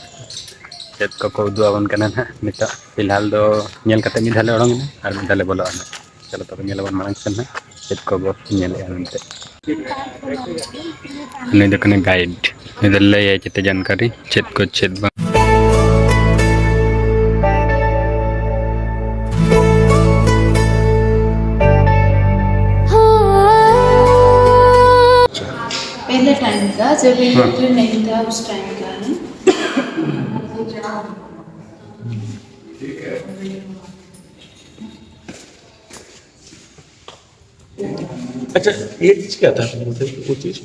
ᱪᱮᱫ ᱠᱚᱠᱚ ᱩᱫᱩᱜ ᱟᱵᱚᱱ ᱠᱟᱱᱟ ᱱᱟᱦᱟᱜ᱾ ᱱᱤᱛᱚᱜ ᱯᱷᱤᱞᱦᱟᱞ ᱫᱚ ᱧᱮᱞ ᱠᱟᱛᱮ ᱢᱤᱫ ᱫᱷᱟᱣ ᱞᱮ ᱚᱰᱚᱝ ᱮᱱᱟ ᱟᱨ ᱢᱤᱫ ᱫᱷᱟᱣ ᱞᱮ ᱵᱚᱞᱚᱜᱼᱟ ᱱᱟᱦᱟᱜ᱾ ᱪᱚᱞᱚ ᱛᱚᱵᱮ ᱧᱮᱞ ᱟᱵᱚᱱ ᱢᱟᱲᱟᱝ ᱥᱮᱱ ᱱᱟᱦᱟᱜ ᱪᱮᱫ ᱠᱚᱵᱚ ᱧᱮᱞᱮᱜᱼᱟ ᱢᱮᱱᱛᱮ᱾ ᱱᱩᱭ ᱫᱚ ᱠᱟᱱᱟᱭ ᱜᱟᱭᱤᱰ, ᱱᱩᱭ ᱫᱚ ᱞᱟᱹᱭᱟᱭ ᱡᱮᱛᱮ ᱡᱟᱱᱠᱟᱨᱤ ᱪᱮᱫ ᱠᱚ ᱪᱮᱫ ᱵᱟᱝ᱾ पहले सेवेंटी थ्री नहीं था उस टाइम का है। अच्छा, ये चीज क्या था? मुझे वो चीज।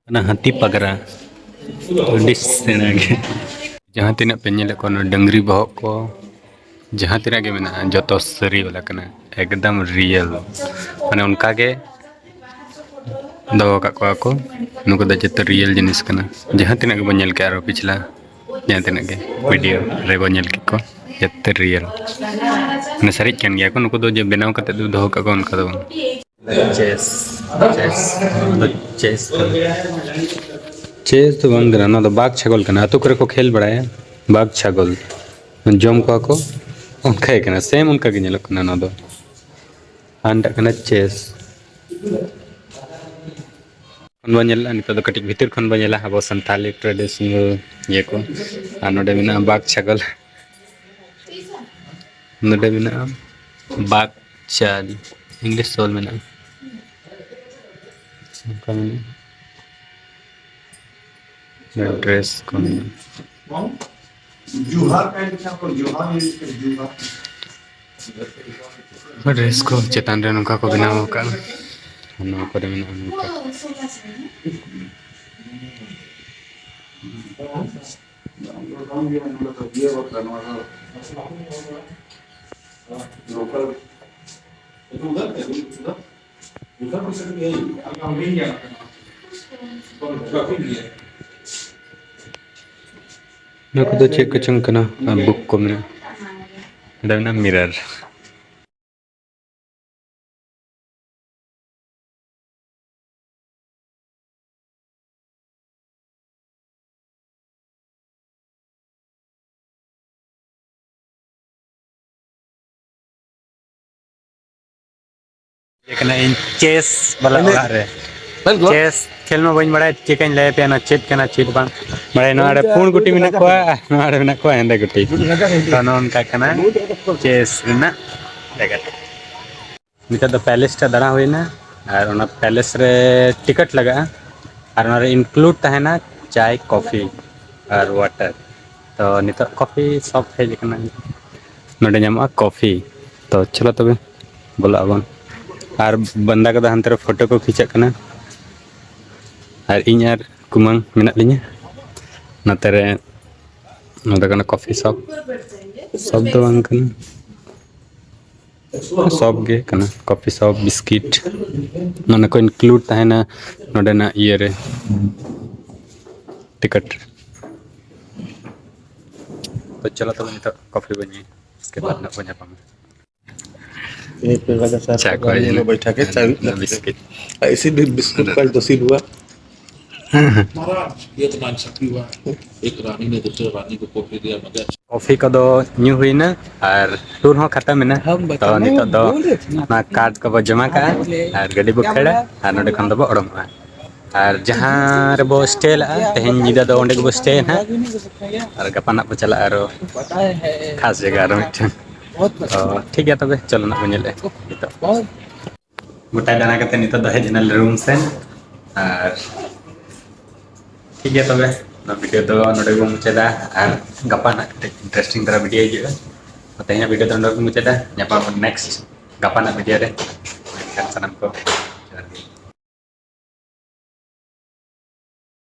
ᱚᱱᱟ ᱦᱟᱹᱛᱤ ᱯᱟᱜᱽᱨᱟ ᱟᱹᱰᱤ ᱥᱮᱬᱟ ᱜᱮ᱾ ᱡᱟᱦᱟᱸ ᱛᱤᱱᱟᱹᱜ ᱯᱮ ᱧᱮᱞᱮᱫ ᱠᱚᱣᱟ, ᱱᱚᱣᱟ ᱰᱟᱹᱝᱨᱤ ᱵᱚᱦᱚᱜ ᱠᱚ, ᱡᱟᱦᱟᱸ ᱛᱤᱱᱟᱹᱜ ᱜᱮ ᱢᱮᱱᱟᱜᱼᱟ, ᱡᱚᱛᱚ ᱥᱟᱹᱨᱤ ᱵᱟᱞᱟ ᱠᱟᱱᱟ, ᱮᱠᱫᱚᱢ ᱨᱤᱭᱮᱞ᱾ ᱢᱟᱱᱮ ᱚᱱᱠᱟ ᱜᱮ ᱫᱚᱦᱚ ᱟᱠᱟᱫ ᱠᱚᱣᱟ ᱠᱚ᱾ ᱱᱩᱠᱩ ᱫᱚ ᱡᱚᱛᱚ ᱨᱤᱭᱮᱞ ᱡᱤᱱᱤᱥ ᱠᱟᱱᱟ᱾ ᱡᱟᱦᱟᱸ ᱛᱤᱱᱟᱹᱜ ᱜᱮᱵᱚᱱ ᱧᱮᱞ ᱠᱮᱜᱼᱟ, ᱟᱨᱚ ᱯᱤᱪᱷᱞᱟ ᱡᱟᱦᱟᱸ ᱛᱤᱱᱟᱹᱜ ᱜᱮ ᱵᱷᱤᱰᱤᱭᱳ ᱨᱮᱵᱚᱱ ᱧᱮᱞ ᱠᱮᱫ ᱠᱚ, ᱡᱚᱛᱚ ᱨᱤᱭᱮᱞ᱾ ᱢᱟᱱᱮ ᱥᱟᱹᱨᱤᱜ ᱠᱟᱱ ᱜᱮᱭᱟ ᱠᱚ᱾ ᱱᱩᱠᱩ ᱫᱚ ᱡᱮ ᱵᱮᱱᱟᱣ ᱠᱟᱛᱮ ᱫᱚ ᱫᱚᱦᱚ ᱠᱟᱜ ᱠᱚ, ᱚᱱᱠᱟ ᱫᱚ ᱵᱟᱝ᱾ ᱪᱮᱥ, ᱪᱮᱥ, ᱪᱮᱥ ᱠᱟᱱᱟ᱾ ᱪᱮᱥ ᱫᱚ ᱵᱟᱝ ᱠᱟᱱᱟ, ᱱᱚᱣᱟ ᱫᱚ ᱵᱟᱜᱽ ᱪᱷᱟᱜᱚᱞ ᱠᱟᱱᱟ᱾ ᱟᱹᱛᱩ ᱠᱚᱨᱮ ᱠᱚ ᱠᱷᱮᱞ ᱵᱟᱲᱟᱭᱟ ᱵᱟᱜᱽ ᱪᱷᱟᱜᱚᱞ, ᱡᱚᱢ ᱠᱚᱣᱟ ᱠᱚ, ᱚᱱᱠᱟ ᱜᱮ ᱠᱟᱱᱟ, ᱥᱮᱢ ᱚᱱᱠᱟ ᱜᱮ ᱧᱮᱞᱚᱜ ᱠᱟᱱᱟ ᱱᱚᱣᱟ ᱫᱚ᱾ ᱦᱟᱱᱟᱴᱟᱜ ᱠᱟᱱᱟ ᱪᱮᱥ᱾ ᱠᱷᱚᱱ ᱵᱚᱱ ᱧᱮᱞᱟ, ᱱᱤᱛᱚᱜ ᱫᱚ ᱠᱟᱹᱴᱤᱡ ᱵᱷᱤᱛᱤᱨ ᱠᱷᱚᱱ ᱵᱚᱱ ᱧᱮᱞᱟ ᱟᱵᱚ ᱥᱟᱱᱛᱟᱞᱤ ᱴᱨᱮᱰᱤᱥᱚᱱᱟᱞ ᱤᱭᱟᱹ ᱠᱚ᱾ ᱟᱨ ᱱᱚᱰᱮ ᱢᱮᱱᱟᱜᱼᱟ ᱵᱟᱜᱽ ᱪᱷᱟᱜᱚᱞ, ᱱᱚᱰᱮ ᱢᱮᱱᱟᱜᱼᱟ ᱵᱟᱜᱽ ᱪᱟᱞ, ᱤᱝᱞᱤᱥ ᱛᱮ ᱚᱞ ᱢᱮᱱᱟᱜᱼᱟ᱾ ᱚᱱᱠᱟ ᱢᱮᱱᱟᱜᱼᱟ᱾ ᱰᱨᱮᱥ ᱠᱚ ᱢᱮᱱᱟᱜᱼᱟ᱾ ᱰᱨᱮᱥ ᱠᱚ ᱪᱮᱛᱟᱱ ᱨᱮ ᱱᱚᱝᱠᱟ ᱠᱚ ᱵᱮᱱᱟᱣ ᱟᱠᱟᱫᱼᱟ᱾ ᱟᱨ ᱱᱚᱣᱟ ᱠᱚᱨᱮ ᱢᱮᱱᱟᱜᱼᱟ ᱱᱚᱝᱠᱟ᱾ ᱱᱚᱣᱟ ᱠᱚᱫᱚ ᱪᱮᱫ ᱠᱚᱪᱚᱝ ᱠᱟᱱᱟ? ᱟᱨ ᱵᱩᱠ ᱠᱚ ᱢᱮᱱᱟᱜᱼᱟ᱾ ᱚᱸᱰᱮ ᱢᱮᱱᱟᱜᱼᱟ ᱢᱤᱨᱟᱨ᱾ ᱦᱮᱡ ᱠᱟᱱᱟ ᱤᱧ ᱪᱮᱥ ᱵᱟᱞᱟ ᱚᱲᱟᱜ ᱨᱮ᱾ ᱪᱮᱥ ᱠᱷᱮᱞ ᱢᱟ ᱵᱟᱹᱧ ᱵᱟᱲᱟᱭ, ᱪᱮᱠᱟᱧ ᱞᱟᱹᱭ ᱟᱯᱮᱭᱟ, ᱚᱱᱟ ᱪᱮᱫ ᱠᱟᱱᱟ ᱪᱮᱫ ᱵᱟᱝ ᱵᱟᱲᱟᱭ᱾ ᱱᱚᱣᱟ ᱨᱮ ᱯᱩᱸᱰ ᱜᱩᱴᱤ ᱢᱮᱱᱟᱜ ᱠᱚᱣᱟ, ᱱᱚᱣᱟ ᱨᱮ ᱢᱮᱱᱟᱜ ᱠᱚᱣᱟ ᱦᱮᱸᱫᱮ ᱜᱩᱴᱤ᱾ ᱛᱚ, ᱱᱚᱜᱼᱚ ᱱᱚᱝᱠᱟ ᱠᱟᱱᱟ ᱪᱮᱥ ᱨᱮᱱᱟᱜ ᱡᱟᱭᱜᱟ᱾ ᱱᱤᱛᱚᱜ ᱫᱚ ᱯᱮᱞᱮᱥ ᱴᱟᱜ ᱫᱟᱬᱟ ᱦᱩᱭᱱᱟ, ᱟᱨ ᱚᱱᱟ ᱯᱮᱞᱮᱥ ᱨᱮ ᱴᱤᱠᱤᱴ ᱞᱟᱜᱟᱜᱼᱟ, ᱟᱨ ᱚᱱᱟᱨᱮ ᱤᱱᱠᱞᱩᱰ ᱛᱟᱦᱮᱱᱟ ᱪᱟᱭ, ᱠᱚᱯᱷᱤ ᱟᱨ ᱣᱟᱴᱟᱨ᱾ ᱛᱚ ᱱᱤᱛᱚᱜ ᱠᱚᱯᱷᱤ ᱥᱚᱯ ᱦᱮᱡ ᱟᱠᱟᱱᱟ, ᱱᱚᱰᱮ ᱧᱟᱢᱚᱜᱼᱟ ᱠᱚᱯᱷᱤ᱾ ᱛᱚ ᱪᱚᱞᱚ ᱛᱚᱵᱮ ᱵᱚᱞᱚᱜ ᱟᱵᱚᱱ᱾ ᱟᱨ ᱵᱟᱱᱫᱟ ᱠᱚᱫᱚ ᱦᱟᱱᱛᱮ ᱨᱮ ᱯᱷᱳᱴᱳ ᱠᱚ ᱠᱷᱤᱪᱟᱹᱜ ᱠᱟᱱᱟ, ᱟᱨ ᱤᱧ ᱟᱨ ᱠᱩᱢᱟᱹᱝ ᱢᱮᱱᱟᱜ ᱞᱤᱧᱟᱹ ᱱᱚᱛᱮ ᱨᱮ᱾ ᱱᱚᱰᱮ ᱠᱟᱱᱟ ᱠᱚᱯᱷᱤ ᱥᱚᱯ, ᱥᱚᱯ ᱫᱚ ᱵᱟᱝ ᱠᱟᱱᱟ, ᱥᱚᱯ ᱜᱮ ᱠᱟᱱᱟ, ᱠᱚᱯᱷᱤ ᱥᱚᱯ, ᱵᱤᱥᱠᱤᱴ, ᱢᱟᱱᱮ ᱠᱚ ᱤᱱᱠᱞᱩᱰ ᱛᱟᱦᱮᱱᱟ ᱱᱚᱰᱮᱱᱟᱜ ᱤᱭᱟᱹ ᱨᱮ, ᱴᱤᱠᱤᱴ ᱨᱮ᱾ ᱛᱚ ᱪᱚᱞᱚ ᱛᱚᱵᱮ ᱱᱤᱛᱚᱜ ᱠᱚᱯᱷᱤ ᱵᱚᱱ ᱧᱩᱭᱟ, ᱩᱥᱠᱮ ᱵᱟᱫ ᱱᱟᱜ ᱵᱚᱱ ᱧᱟᱯᱟᱢᱟ᱾ एक राजा साहब चा का को ये ये बैठा के चाय बैठा के बिस्किट। ऐसे भी बिस्कुट का नसीब हुआ। महाराज, ये तो नाइंसाफी हुआ। एक रानी ने दूसरे रानी को कॉफी दिया, मगर ᱠᱚᱯᱷᱤ ᱠᱚᱫᱚ ᱧᱩ ᱦᱩᱭᱱᱟ ᱟᱨ ᱴᱩᱨ ᱦᱚᱸ ᱠᱷᱟᱛᱟᱢ ᱮᱱᱟ᱾ ᱛᱚ ᱱᱤᱛᱚᱜ ᱫᱚ ᱚᱱᱟ ᱠᱟᱨᱰ ᱠᱚᱵᱚ ᱡᱚᱢᱟ ᱠᱟᱜᱼᱟ ᱟᱨ ᱜᱟᱹᱰᱤ ᱵᱚ ᱠᱷᱟᱹᱲᱟ ᱟᱨ ᱱᱚᱰᱮ ᱠᱷᱚᱱ ᱫᱚᱵᱚ ᱚᱰᱚᱝᱚᱜᱼᱟ᱾ ᱟᱨ ᱡᱟᱦᱟᱸ ᱨᱮᱵᱚ ᱥᱴᱮ ᱞᱟᱜᱼᱟ, ᱛᱮᱦᱮᱧ ᱧᱤᱫᱟᱹ ᱫᱚ ᱚᱸᱰᱮ ᱜᱮᱵᱚ ᱥᱴᱮ ᱱᱟᱦᱟᱜ᱾ ᱟᱨ ᱜᱟᱯᱟ ᱱᱟᱜ ᱵᱚ ᱪᱟᱞᱟᱜᱼᱟ ᱟᱨᱚ ᱠᱷᱟᱥ ᱡᱟᱭᱜᱟ ᱟᱨᱚ ᱢᱤᱫᱴᱮᱱ᱾ ᱛᱚ ᱴᱷᱤᱠ ᱜᱮᱭᱟ ᱛᱚᱵᱮ, ᱪᱚᱞᱚ ᱱᱟᱜ ᱵᱚ ᱧᱮᱞᱮᱫᱼᱟ ᱱᱤᱛᱚᱜ᱾ ᱜᱚᱴᱟ ᱫᱟᱬᱟ ᱠᱟᱛᱮ ᱱᱤᱛᱚᱜ ᱫᱚ ᱦᱮᱡ ᱮᱱᱟᱞᱮ ᱨᱩᱢ ᱥᱮᱱ᱾ ᱟᱨ ᱴᱷᱤᱠ ᱜᱮᱭᱟ ᱛᱚᱵᱮ, ᱱᱚᱣᱟ ᱵᱷᱤᱰᱤᱭᱳ ᱫᱚ ᱱᱚᱰᱮ ᱜᱮᱵᱚᱱ ᱢᱩᱪᱟᱹᱫᱟ᱾ ᱟᱨ ᱜᱟᱯᱟ ᱱᱟᱜ ᱢᱤᱫᱴᱮᱡ ᱤᱱᱴᱟᱨᱮᱥᱴᱤᱝ ᱫᱷᱟᱨᱟ ᱵᱷᱤᱰᱤᱭᱳ ᱦᱤᱡᱩᱜᱼᱟ᱾ ᱛᱮᱦᱮᱧᱟᱜ ᱵᱷᱤᱰᱤᱭᱳ ᱫᱚ ᱱᱚᱰᱮ ᱜᱮᱵᱚᱱ ᱢᱩᱪᱟᱹᱫᱟ᱾ ᱧᱟᱯᱟᱢ ᱟᱵᱚᱱ ᱱᱮᱠᱥᱴ ᱜᱟᱯᱟ ᱱᱟᱜ ᱵᱷᱤᱰᱤᱭᱳ ᱨᱮ᱾ ᱮᱱᱠᱷᱟᱱ ᱥᱟᱱᱟᱢ ᱠᱚ ᱡᱚᱦᱟᱨ ᱜᱮ᱾